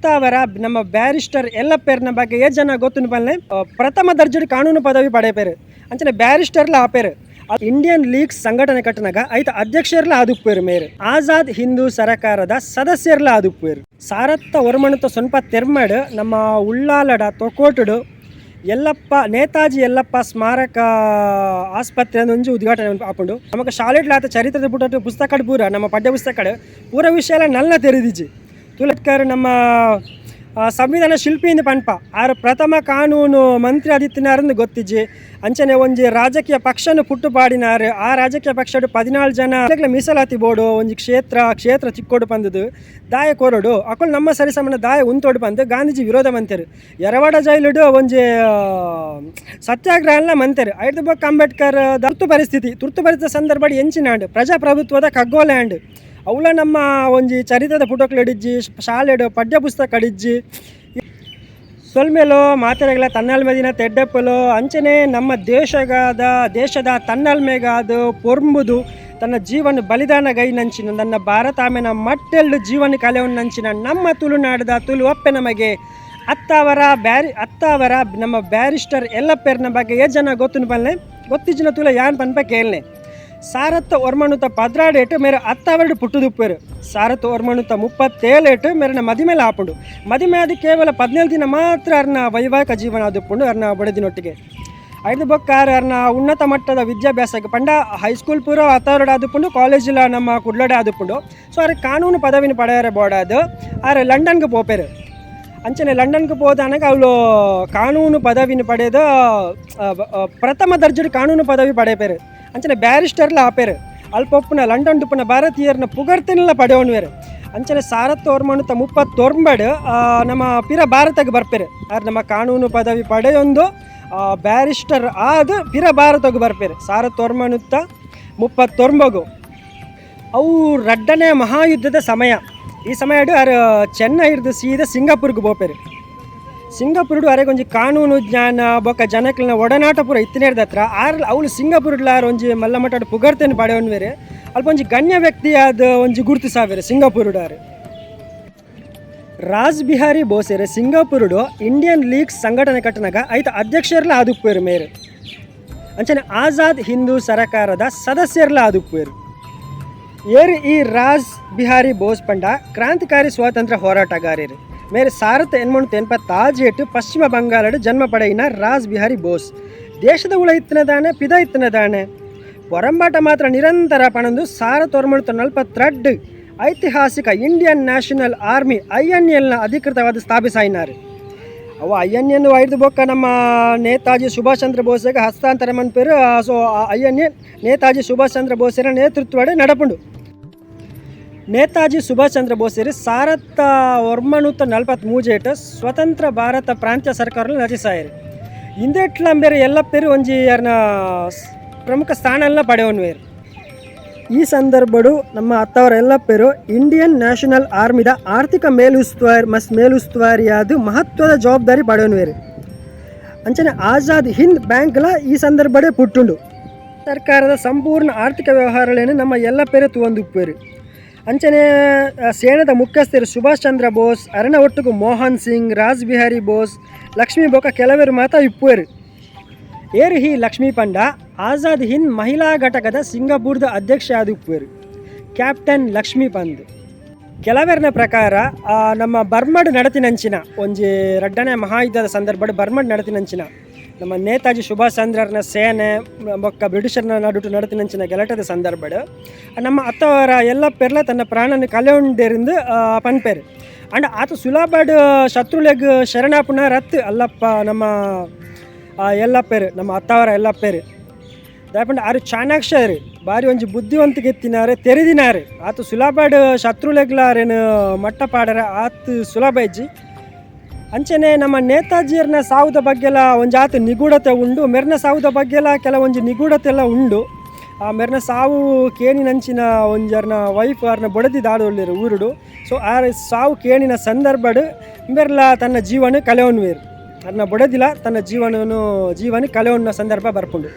ಅತ್ತಾವರ ನಮ್ಮ ಬ್ಯಾರಿಸ್ಟರ್ ಎಲ್ಲಪ್ಪೇರ್ನ ಬಗ್ಗೆ ಏ ಜನ ಗೊತ್ತುನು ಪಲ್ಲೆ. ಪ್ರಥಮ ದರ್ಜೆ ಕಾನೂನು ಪದವಿ ಪಡೆಯಪೇರು, ಅಂಚನೆ ಬ್ಯಾರಿಸ್ಟರ್ಲ ಆಪೇರು. ಇಂಡಿಯನ್ ಲೀಗ್ ಸಂಘಟನೆ ಕಟ್ಟನಾಗ ಐತ ಅಧ್ಯಕ್ಷರ್ಲ ಆದುಪ್ಪೇರು ಮೇರು. ಆಜಾದ್ ಹಿಂದೂ ಸರಕಾರದ ಸದಸ್ಯರ್ಲ ಆದುಪ್ಪೇರು. ಸಾರತ್ತ ಒರ್ಮಣತ ಸೊನ್ಪ ತೆರ್ಮಡ್ ನಮ್ಮ ಉಳ್ಳಾಲಡ ತೊಕೋಟುಡು ಯಲ್ಲಪ್ಪ, ನೇತಾಜಿ ಯಲ್ಲಪ್ಪ ಸ್ಮಾರಕ ಆಸ್ಪತ್ರೆ ಒಂಜಿ ಉದ್ಘಾಟನೆ ಆಪುಂಡು. ನಮಕ್ ಶಾಲೆಡ್ಲಾತ ಚರಿತ್ರದ ಪುಟಟ್ಟು ಪುಸ್ತಕಡ್ ಪೂರ, ನಮ್ಮ ಪಠ್ಯ ಪುಸ್ತಕಡ್ ಪೂರ ವಿಷಯ ಎಲ್ಲ ನಲ್ಲ ತೆರೆದಿಜಿ. ತುಲತ್ಕರ್ ನಮ್ಮ ಸಂವಿಧಾನ ಶಿಲ್ಪಿಯಿಂದ ಪನ್ಪ. ಆರ್ ಪ್ರಥಮ ಕಾನೂನು ಮಂತ್ರಿ ಆದಿತ್ಯನಾರಂದು ಗೊತ್ತಿಜ್ಜಿ. ಅಂಚನೆ ಒಂಜಿ ರಾಜಕೀಯ ಪಕ್ಷನ ಪುಟ್ಟು ಪಾಡಿನಾರು. ಆ ರಾಜಕೀಯ ಪಕ್ಷಡ್ 14 ಜನ ಮೀಸಲಾತಿ ಬೋಡು, ಒಂಜಿ ಕ್ಷೇತ್ರ ಕ್ಷೇತ್ರ ಚಿಕ್ಕೋಡು ಪಂದದು ದಾಯ ಕೊರಡು, ಅಕುಲು ನಮ್ಮ ಸರಿಸಮನ ದಾಯ ಉಂತೋಡು ಪಂದು ಗಾಂಧೀಜಿ ವಿರೋಧ ಮಂತೆರು. ಯರವಾಡ ಜೈಲುಡು ಒಂಜಿ ಸತ್ಯಾಗ್ರಹ ಮಂತೆರು. ಐದು ಬೊಕ್ಕ ಅಂಬೇಡ್ಕರ್ ತುರ್ತು ಪರಿಸ್ಥಿತಿ, ತುರ್ತು ಪರಿಸ್ಥಿತಿ ಸಂದರ್ಭ ಎಂಚಿನಾಂಡ್ ಪ್ರಜಾಪ್ರಭುತ್ವದ ಕಗ್ಗೋಲೆ ಆಂಡ್. ಅವುಲ ನಮ್ಮ ಒಂಜಿ ಚರಿತ್ರದ ಪುಟೊಕ್ಲು ಶಾಲೆಡು ಪಠ್ಯ ಪುಸ್ತಕ ಅಡಿಜ್ಜಿ. ಸೊಲ್ಮೆಲು ಮಾತೆರೆಗಳ ತನ್ನಲ್ಮೆದಿನ ತೆಡ್ಡಪ್ಪಲು. ಅಂಚನೆ ನಮ್ಮ ದೇಶಗಾದ ದೇಶದ ತನ್ನಲ್ಮೆಗಾದ ಪೊರ್ಂಬುದು ತನ್ನ ಜೀವನ ಬಲಿದಾನ ಗೈನಂಚಿನ, ನನ್ನ ಭಾರತಾಮೆನ ಮಟ್ಟೆಲ್ಡು ಜೀವನ ಕಲೆಯನ್ನಂಚಿನ ನಮ್ಮ ತುಳುನಾಡದ ತುಳು ಅಪ್ಪೆ ನಮಗೆ ಅತ್ತಾವರ ನಮ್ಮ ಬ್ಯಾರಿಸ್ಟರ್ ಎಲ್ಲಪ್ಪೇರ್ನ ಬಗ್ಗೆ ಏ ಜನ ಗೊತ್ತುನು ಪಲ್ಲೆ. ಗೊತ್ತಿಜ್ಜಿನ ತುಲ ಯಾನ್ ಪನ್ಪ ಕೇಳ್ನೆ. ಸಾರತ್ತ ಒರ್ಮಣುತ 12 ಮೇರೆ ಅತ್ತಾವರಡು ಪುಟ್ಟುದುಪ್ಪೇರು. ಸಾರತ್ತ ಒರ್ಮಣುತ 37 ಮೇರೆನ ಮದಿಮೇಲೆ ಆಪುಂಡು. ಮದಿಮೆ ಅದು ಕೇವಲ 17 ದಿನ ಮಾತ್ರ ಅರ್ನ ವೈವಾಹಿಕ ಜೀವನ ಆದುಪ್ಪುಂಡು ಅರ್ನ ಬಡದಿನೊಟ್ಟಿಗೆ. ಐದು ಬೊಕ್ಕಾರ ಅರ್ನ ಉನ್ನತ ಮಟ್ಟದ ವಿದ್ಯಾಭ್ಯಾಸಕ್ಕೆ ಪಂಡ ಹೈಸ್ಕೂಲ್ ಪೂರ ಅತ್ತಾವರಡು ಆದುಪ್ಪುಂಡು, ಕಾಲೇಜಿಲ ನಮ್ಮ ಕುಡ್ಲಡೆ ಆದುಪ್ಪುಂಡು. ಸೊ ಅರ್ ಕಾನೂನು ಪದವಿನ ಪಡೆಯರೆ ಬೋಡಾದು ಆರ್ ಲಂಡನ್ಗೆ ಪೋಪೇರು. ಅಂಚನೆ ಲಂಡನ್ಗೆ ಪೋದಾನಗ ಅವಳು ಕಾನೂನು ಪದವಿನ ಪಡೆದ ಪ್ರಥಮ ದರ್ಜೆ ಕಾನೂನು ಪದವಿ ಪಡೆಯಪೇರು. ಅಂಚನೆ ಬ್ಯಾರಿಸ್ಟರ್ಲ ಆಪೇರು. ಅಲ್ಪೊಪ್ಪುನ ಲಂಡನ್ ಡುಪ್ಪುನ ಭಾರತೀಯರ್ನ ಪುಗರ್ತಿನೆಲ್ಲ ಪಡೆಯೋನ್ವೇರು. ಅಂಚನೆ ಸಾರತ್ತು ಒರ್ಮಣುತ 39 ನಮ್ಮ ಪಿರ ಭಾರತಕ್ಕೆ ಬರ್ಪೇರು. ಆರ್ ನಮ್ಮ ಕಾನೂನು ಪದವಿ ಪಡೆಯೊಂದು ಬ್ಯಾರಿಸ್ಟರ್ ಆದ ಪಿರ ಭಾರತಕ್ಕೆ ಬರ್ಪೇರು ಸಾರತ್ತು ಒರ್ಮಣುತ್ತ 39ಗು. ಅವು ರಡ್ಡನೇ ಮಹಾಯುದ್ಧದ ಸಮಯ. ಈ ಸಮಯ ಅರ್ ಚೆನ್ನೈ ಹಿಡ್ದು ಸೀದಾ ಸಿಂಗಾಪುರ್ಗೆ ಪೋಪೇರು. ಸಿಂಗಾಪುರ್ಡು ಅರೆಗೊಂಜಿ ಕಾನೂನು ಜ್ಞಾನ ಬೊಕ್ಕ ಜನಕ್ಲೆನ ಒಡನಾಟ ಪೂರ ಇತ್ತಿನೇರ್ದ ಹತ್ರ. ಆರ್ ಅವಳು ಸಿಂಗಾಪುರ್ಡ್ಲಾರ್ ಒಂಜಿ ಮಲ್ಲ ಮಟ್ಟ ಪುಗರ್ತೇನೆ ಪಡೆಯೋನ್ವೇರು. ಅಲ್ಪ ಒಂಜಿ ಗಣ್ಯ ವ್ಯಕ್ತಿಯಾದ ಒಂಜಿ ಗುರುತು ಸಾವಿರ ಸಿಂಗಾಪುರ್ಡಾರ್. ರಾಜ್ ಬಿಹಾರಿ ಬೋಸೆರೆ ಸಿಂಗಾಪುರ್ಡು ಇಂಡಿಯನ್ ಲೀಗ್ ಸಂಘಟನೆ ಕಟ್ಟನಾಗ ಐತ ಅಧ್ಯಕ್ಷರ್ಲ ಆದುಪ್ಪೇರು ಮೇರು. ಅಂಚನೆ ಆಜಾದ್ ಹಿಂದೂ ಸರಕಾರದ ಸದಸ್ಯರ್ಲ ಆದುಪ್ಪೇರು. ಏರು ಈ ರಾಜ್ ಬಿಹಾರಿ ಬೋಸ್ ಪಂಡ ಕ್ರಾಂತಿಕಾರಿ ಸ್ವಾತಂತ್ರ್ಯ ಹೋರಾಟಗಾರರು ಮೇರೆ. ಸಾರತ್ 886 ಪಶ್ಚಿಮ ಬಂಗಾಳಡ್ ಜನ್ಮ ಪಡೆಯಿನ ರಾಜ್ ಬಿಹಾರಿ ಬೋಸ್ ದೇಶದ ಉಳ ಇತ್ತನದಾನೆ ಪಿದ ಇತ್ತನದಾನೆ ಪೊರಂಬಾಟ ಮಾತ್ರ ನಿರಂತರ ಪಣಂದು 1942 ಐತಿಹಾಸಿಕ Indian national army ಐಎನ್ಎಲ್ನ ಅಧಿಕೃತವಾದ ಸ್ಥಾಪಿಸಾಯಿನಾರು. ಅವು ಐಎನ್ಎನ್ ಐದು ಬೊಕ್ಕ ನಮ್ಮ ನೇತಾಜಿ ಸುಭಾಷ್ ಚಂದ್ರ ಬೋಸ್ಗೆ ಹಸ್ತಾಂತರ ಮನ್ಪೇರು. ಸೊ ಐಎನ್ಎ ನೇತಾಜಿ ಸುಭಾಷ್ ಚಂದ್ರ ಬೋಸರ ನೇತೃತ್ವಡೆ ನಡಪುಂಡು. ನೇತಾಜಿ ಸುಭಾಷ್ ಚಂದ್ರ ಬೋಸರು ಸಾರತ್ತ ಒರ್ಮನೂತ ನಲ್ವತ್ಮೂಜೇಟ್ ಸ್ವತಂತ್ರ ಭಾರತ ಪ್ರಾಂತ್ಯ ಸರ್ಕಾರ ರಚಿಸಾಯರು. ಇಂದೆಟ್ಲಂಬೇರು ಎಲ್ಲ ಪೇರು ಒಂಜಿ ಯಾರನ ಪ್ರಮುಖ ಸ್ಥಾನ ಎಲ್ಲ ಪಡೆಯೋನ್ವೇರು. ಈ ಸಂದರ್ಭಡು ನಮ್ಮ ಅತ್ತವರ ಎಲ್ಲ ಪೇರು ಇಂಡಿಯನ್ ನ್ಯಾಷನಲ್ ಆರ್ಮಿದ ಆರ್ಥಿಕ ಮೇಲುಸ್ತುವಾರಿ ಮಸ್ ಮೇಲುಸ್ತುವಾರಿಯಾದ ಮಹತ್ವದ ಜವಾಬ್ದಾರಿ ಪಡೆಯೋನ್ವೇರು. ಅಂಚನೆ ಆಜಾದ್ ಹಿಂದ್ ಬ್ಯಾಂಕ್ಲ ಈ ಸಂದರ್ಭಡೇ ಪುಟ್ಟುಂಡು. ಸರ್ಕಾರದ ಸಂಪೂರ್ಣ ಆರ್ಥಿಕ ವ್ಯವಹಾರಗಳನ್ನು ನಮ್ಮ ಎಲ್ಲ ಪೇರೆ ತುವಂದುಪ್ಪೇರು. ಅಂಚನೆ ಸೇನದ ಮುಖ್ಯಸ್ಥರು ಸುಭಾಷ್ ಚಂದ್ರ ಬೋಸ್ ಅರಣ ಒಟ್ಟುಗು ಮೋಹನ್ ಸಿಂಗ್, ರಾಜ್ ಬಿಹಾರಿ ಬೋಸ್, ಲಕ್ಷ್ಮೀ ಬೊಕ ಕೆಲವರು ಮಾತ ಇಪ್ಪುವೇರು. ಏರು ಹಿ ಲಕ್ಷ್ಮೀ ಪಂಡ ಆಜಾದ್ ಹಿಂದ್ ಮಹಿಳಾ ಘಟಕದ ಸಿಂಗಾಪುರದ ಅಧ್ಯಕ್ಷ ಆದ ಉಪ್ಪುವೇರು ಕ್ಯಾಪ್ಟನ್ ಲಕ್ಷ್ಮೀ ಪಂದ್. ಕೆಲವರನ ಪ್ರಕಾರ ನಮ್ಮ ಬರ್ಮಡ್ ನಡತಿನಂಚಿನ ಒಂಜಿ ರಡ್ಡನೆ ಮಹಾಯುದ್ಧದ ಸಂದರ್ಭಡ್ ಬರ್ಮಡ್ ನಡತಿನಂಚಿನ ನಮ್ಮ ನೇತಾಜಿ ಸುಭಾಷ್ ಚಂದ್ರನ ಸೇನೆ ಬೊಕ್ಕ ಬ್ರಿಟಿಷರ್ನ ನಡುಟು ನಡತಿನಂಚಿನ ಗಲಾಟೆದ ಸಂದರ್ಭಡ್ ನಮ್ಮ ಅತ್ತವರ ಎಲ್ಲ ಪೆರ್ಲ ತನ್ನ ಪ್ರಾಣನ ಕಲೆಯುಂಡೆರಿಂದ ಪನ್ಪೇರು. ಅಂಡ್ ಆತ ಸುಲಭಡ್ ಶತ್ರುಲೆಗ್ ಶರಣಾಪುನ ರತ್ ಅಲ್ಲಪ್ಪ ನಮ್ಮ ಎಲ್ಲ ಪೇರು, ನಮ್ಮ ಅತ್ತವರ ಎಲ್ಲ ಪೇರು. ದಾಯಪಂಡ ಆರು ಚಾಣಾಕ್ಷರು, ಬಾರಿ ಒಂಜಿ ಬುದ್ಧಿವಂತಿಕೆ ಎತ್ತಿನಾರೆ, ತೆರೆದಿನಾರೆ. ಆತ ಸುಲಭಡ್ ಶತ್ರುಲೆಗ್ಲಾರೇನು ಮಟ್ಟ ಪಾಡರ ಆತ್ ಸುಲಭ ಇಜ್ಜಿ. ಅಂಚನೆ ನಮ್ಮ ನೇತಾಜಿಯರ್ನ ಸಾವುದ ಬಗ್ಗೆಲ್ಲ ಒಂಜಾತ ನಿಗೂಢತೆ ಉಂಡು. ಮೆರ್ನ ಸಾವುದ ಬಗ್ಗೆಲ್ಲ ಕೆಲವೊಂಜಿ ನಿಗೂಢತೆ ಎಲ್ಲ ಉಂಡು. ಆ ಮೆರ್ನ ಸಾವು ಕೇಣಿನಂಚಿನ ಒಂಜರ್ನ ವೈಫ್, ಅರ್ನ ಬೊಡದಿ ದಾಡೊಲ್ಲೇರು ಊರುಡು. ಸೊ ಆ ಸಾವು ಕೇಣಿನ ಸಂದರ್ಭಡ್ ಮೆರ್ಲ ತನ್ನ ಜೀವನ ಕಳೆವನ್ವೇರು. ಅರ್ನ ಬೊಡದಿಲ ತನ್ನ ಜೀವನನು ಜೀವನ ಕಳೆವನ್ನ ಸಂದರ್ಭ ಬರ್ಪುಂಡು.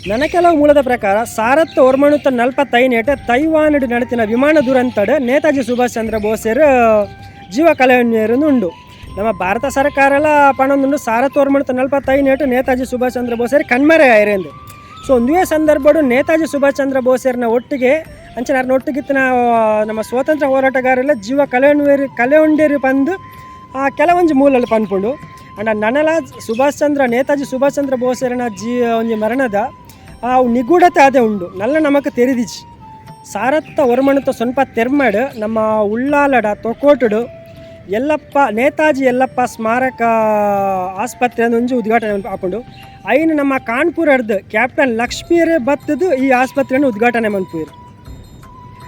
ನನ್ನ ಕೆಲವು ಮೂಲದ ಪ್ರಕಾರ ಸಾರತ್ತು ಒರ್ಮಣುತ್ತ 45 ತೈವಾನ್ ನಡತಿನ ವಿಮಾನ ದುರಂತಡ್ ನೇತಾಜಿ ಸುಭಾಷ್ ಚಂದ್ರ ಬೋಸೆರ್ ಜೀವ ಕಳೆಯೊನ್ಯೇರುಂದು ಉಂಡು. ನಮ್ಮ ಭಾರತ ಸರ್ಕಾರಲ ಪಣೊಂದುಂಡು 1945 ನೇತಾಜಿ ಸುಭಾಷ್ ಚಂದ್ರ ಬೋಸರು ಕಣ್ಮರೆ ಆಯೆರೆಂದು. ಸೊ ಒಂದುವೇ ಸಂದರ್ಭಡು ನೇತಾಜಿ ಸುಭಾಷ್ ಚಂದ್ರ ಬೋಸೆರ್ನ ಒಟ್ಟಿಗೆ ಅಂಚನೆ ಅರ್ನ ಒಟ್ಟಿಗಿತ್ತಿನ ನಮ್ಮ ಸ್ವಾತಂತ್ರ್ಯ ಹೋರಾಟಗಾರೆಲ್ಲ ಜೀವ ಕಳೆಯೊನ್ವೇರು ಕಳೆಯೊಂಡೇರು ಪಂದು ಕೆಲವೊಂಜಿ ಮೂಲಲು ಪನ್ಪುಂಡು. ಅಂಡ ನನಲ ಸುಭಾಷ್ ಚಂದ್ರ ನೇತಾಜಿ ಸುಭಾಷ್ ಚಂದ್ರ ಬೋಸೆರ್ನ ಒಂಜಿ ಮರಣದ ಅವು ನಿಗೂಢತೆ ಅದೇ ಉಂಡು, ನಲ್ಲ ನಮಕ್ ತೆರಿದಿಜಿ. 1949 ತೆರ್ಮಡ್ ನಮ್ಮ ಉಳ್ಳಾಲಡ ತೊಕೋಟುಡು ಯಲ್ಲಪ್ಪ ನೇತಾಜಿ ಯಲ್ಲಪ್ಪ ಸ್ಮಾರಕ ಆಸ್ಪತ್ರೆ ಒಂಜಿ ಉದ್ಘಾಟನೆ ಆಪುಂಡು. ಐನ್ ನಮ್ಮ ಕಾನ್ಪುರಡ್ದು ಕ್ಯಾಪ್ಟನ್ ಲಕ್ಷ್ಮೀರೇ ಬತ್ತದು ಈ ಆಸ್ಪತ್ರೆಯನ್ನು ಉದ್ಘಾಟನೆ ಮನ್ಪುವೆರ್.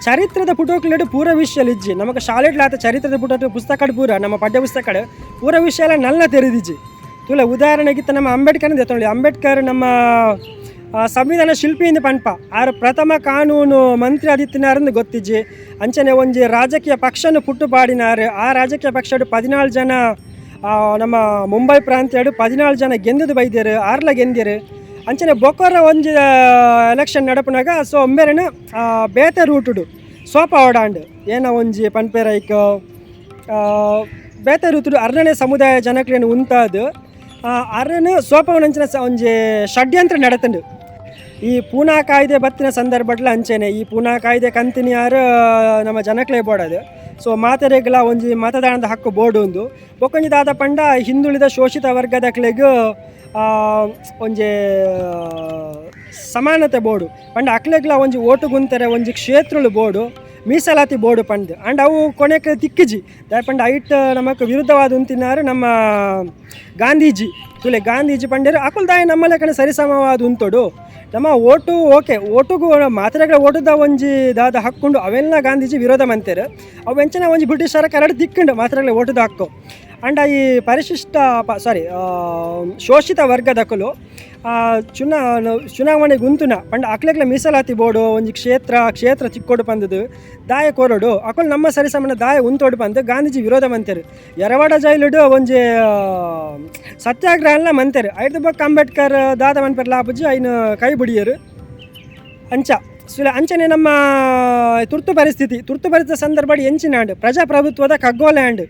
ಚರಿತ್ರದ ಪುಟೋಕ್ಲೆಡ್ ಪೂರ ವಿಷಯ ಇಜ್ಜಿ. ನಮಕ್ ಶಾಲೆಡ್ಲಾತ ಚರಿತ್ರದ ಪುಟ ಪುಸ್ತಕಡ್ ಪೂರ ನಮ್ಮ ಪಠ್ಯ ಪುಸ್ತಕಡ್ ಪೂರ ವಿಷಯ ಎಲ್ಲ ನಲ್ಲ ತೆರಿದಿಜ್ಜಿ. ತುಲೆ ಉದಾಹರಣೆಗಿತ್ತ ನಮ್ಮ ಅಂಬೇಡ್ಕರ್ ದೆತ್ತೊಂಡಿ. ಅಂಬೇಡ್ಕರ್ ನಮ್ಮ ಸಂವಿಧಾನ ಶಿಲ್ಪಿ ಪನ್ಪ. ಆರ್ ಪ್ರಥಮ ಕಾನೂನು ಮಂತ್ರಿ ಆದಿತ್ತಿನಾರಂದು ಗೊತ್ತಿಜ್ಜಿ. ಅಂಚನೆ ಒಂಜಿ ರಾಜಕೀಯ ಪಕ್ಷನ ಪುಟ್ಟು ಪಾಡಿನಾರು. ಆ ರಾಜಕೀಯ ಪಕ್ಷಡ್ 14 ಜನ ನಮ್ಮ ಮುಂಬೈ ಪ್ರಾಂತ್ಯಡ್ 14 ಜನ ಗೆಂದುದು ಬೈದೇರು, ಆರ್ಲ ಗೆಂದಿರು. ಅಂಚನೆ ಬೊಕೊರ ಒಂಜಿ ಎಲೆಕ್ಷನ್ ನಡಪುನಾಗ ಸೊ ಒಂಬೇರನ ಬೇತೆ ರೂಟುಡು ಸೋಪ ಓಡಾಂಡ್ ಏನ ಒಂಜಿ ಪನ್ಪೇರೈಕ್ ಬೇತೆ ರೂಟುಡು ಅರ್ನನೆ ಸಮುದಾಯ ಜನಕ್ಲೆನ್ ಉಂತಾದ್ ಅರನ ಸೋಪವನಂಚಿನ ಒಂಜಿ ಷಡ್ಯಂತ್ರ ನಡತುಂಡು. ಈ ಪೂನಾ ಕಾಯ್ದೆ ಬತ್ತಿನ ಸಂದರ್ಭಡ್ಲ ಅಂಚೆನೆ ಈ ಪೂನಾ ಕಾಯ್ದೆ ಕಂತಿನಿಯಾರು ನಮ್ಮ ಜನಕ್ಲೆ ಬೋಡದು. ಸೊ ಮಾತೆರೆಗ್ಲ ಒಂಜಿ ಮತದಾನದ ಹಕ್ಕು ಬೋರ್ಡು ಉಂದು. ಬೊಕೊಂಜಿ ದಾದ ಪಂಡ ಹಿಂದುಳಿದ ಶೋಷಿತ ವರ್ಗದಕ್ಲೆಗ್ ಒಂಜಿ ಸಮಾನತೆ ಬೋರ್ಡು ಪಂಡ ಅಕ್ಲೆಗ್ಲ ಒಂಜಿ ಓಟು ಗುಂತಾರೆ ಒಂಜಿ ಕ್ಷೇತ್ರಲು ಬೋರ್ಡು ಮೀಸಲಾತಿ ಬೋರ್ಡು ಪಂದ್. ಅಂಡ್ ಅವು ಕೊನೆಕ್ ತಿಕ್ಕಿಜಿ. ದಾಯೆ ಪಂಡ ಐಟ್ ನಮಕ್ ವಿರುದ್ಧವಾದ ಉಂತಿನಾರು ನಮ್ಮ ಗಾಂಧೀಜಿ. ತುಲೆ ಗಾಂಧೀಜಿ ಪಂಡೇರು ಅಕುಲು ದಾಯ ನಮ್ಮ ಲೆಕ್ಕನೆ ಸರಿಸಮವಾದ ಉಂತೊಡು, ನಮ್ಮ ಓಟು ಓಕೆ ಓಟುಗು ಮಾತ್ರೆಗಳ ಓಟುದ ಒಂಜಿ ದಾದ ಹಕ್ಕುಂಡು ಅವೆಲ್ಲ ಗಾಂಧೀಜಿ ವಿರೋಧ ಮಂತೇರು. ಅವು ಎಂಚಿನ ಒಂಜಿ ಬ್ರಿಟಿಷ್ ಸರ್ಕಾರ ತಿಕ್ಕುಂಡು ಮಾತ್ರೆಗಳ ಓಟುದ ಹಕ್ಕು. ಅಂಡ ಈ ಪರಿಶಿಷ್ಟ ಸಾರಿ ಶೋಷಿತ ವರ್ಗದಕುಲು ಚುನಾವಣೆ ಗುಂತುನ ಪಂಡ ಅಕ್ಲೆಗ್ಲ ಮೀಸಲಾತಿ ಬೋರ್ಡು ಒಂಜಿ ಕ್ಷೇತ್ರ ಕ್ಷೇತ್ರ ಚಿಕ್ಕೋಡು ಪಂದದು ದಾಯ ಕೋರಡು ಅಕುಲು ನಮ್ಮ ಸರಿಸಮನ ದಾಯ ಉಂತೋಡು ಪಂದು ಗಾಂಧೀಜಿ ವಿರೋಧ ಮಂತೇರು. ಯರವಾಡ ಜೈಲುಡು ಒಂಜಿ ಸತ್ಯಾಗ್ರಹನ ಮಂತೇರು. ಐದು ಬೊಕ್ಕ ಅಂಬೇಡ್ಕರ್ ದಾದ ಮನ್ಪೆರ್ ಲಾಪುಜಿ ಐನು ಕೈ ಬುಡಿಯರು. ಅಂಚ ಸುಲ ಅಂಚನೆ ನಮ್ಮ ತುರ್ತು ಪರಿಸ್ಥಿತಿ ಸಂದರ್ಭ ಎಂಚಿನಾಂಡ್ ಪ್ರಜಾಪ್ರಭುತ್ವದ ಕಗ್ಗೋಲೆ ಆಂಡ್.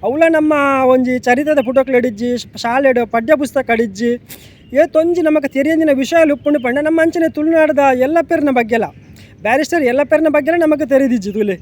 ಅವುಲ ನಮ್ಮ ಒಂಜಿ ಚರಿತ್ರದ ಪುಟೋಕ್ಲೆಡಿಜ್ಜಿ, ಶಾಲೆಡ್ ಪಠ್ಯ ಪುಸ್ತಕ ಅಡಿಜ್ಜಿ. ಏತೊಂಜಿ ನಮಕ್ ತೆರಿಯಂದಿನ ವಿಷಯ ಉಪ್ಪುಂಡು ಪಂಡ ನಮ್ಮ ಅಂಚನೆ ತುಳುನಾಡದ ಎಲ್ಲಪ್ಪೆರ್ನ ಬಗ್ಗೆಲ, ಬ್ಯಾರಿಸ್ಟರ್ ಎಲ್ಲಪ್ಪೆರ್ನ ಬಗ್ಗೆಲ ನಮಕ್ ತೆರಿದಿಜ್ಜಿ ತುಲೆ.